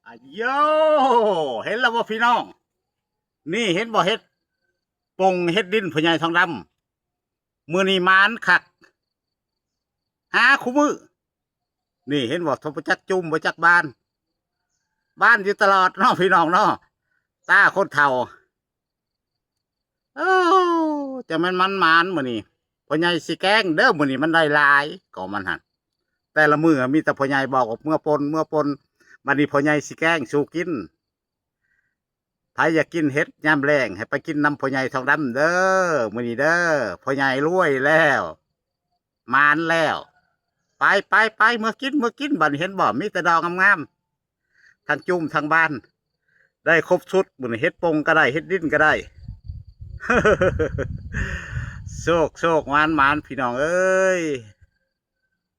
ອາໂຢ ເຫັນແລ້ວບໍ່ພີ່ນ້ອງ? ນີ້ເຫັນບໍ່ ເຫັດປົງເຫັດດິນພໍ່ໃຫຍ່ທອງດຳ ມື້ນີ້ໝານຄັກ ຫາຄູ່ມື້. ນີ້ເຫັນບໍ່ ບໍ່ຈັກຈຸ່ມບໍ່ຈັກບານ ບານຢູ່ຕະຫຼອດເນາະພີ່ນ້ອງເນາະ ຕາຄົນເຖົ້າ. ໂອ້ ຈັ່ງແມ່ນມັນໝານມື້ນີ້ ພໍ່ໃຫຍ່ຊິແກງເດີ ມື້ນີ້ມັນໄດ້ຫຼາຍກໍມັນຫັ້ນ. ແຕ່ລະມື້ມີແຕ່ພໍ່ໃຫຍ່ບອກວ່າເມືອປົ່ນ ເມືອປົ່ນ ບັດນີ້ພໍ່ໃຫຍ່ຊິແກງສູ່ກິນ. ໃຜຢາກກິນເຫັດຍາມແລງ ໃຫ້ໄປກິນນຳພໍ່ໃຫຍ່ທອງດຳເດີ ມື້ນີ້ເດີ. ພໍ່ໃຫຍ່ລວຍແລ້ວ ໝານແລ້ວ ໄປ ໄປ ໄປ ເມືອກິນ ເມືອກິນ. ບັດນີ້ເຫັນບໍ່ ມີແຕ່ດອກງາມໆ ທັງຈຸ່ມທັງບານ ໄດ້ຄົບຊຸດ. ມື້ນີ້ເຫັດປົງກໍໄດ້ ເຫັດດິນກໍໄດ້ ໂຊກໂຊກໝານໝານ ພີ່ນ້ອງເອີຍ.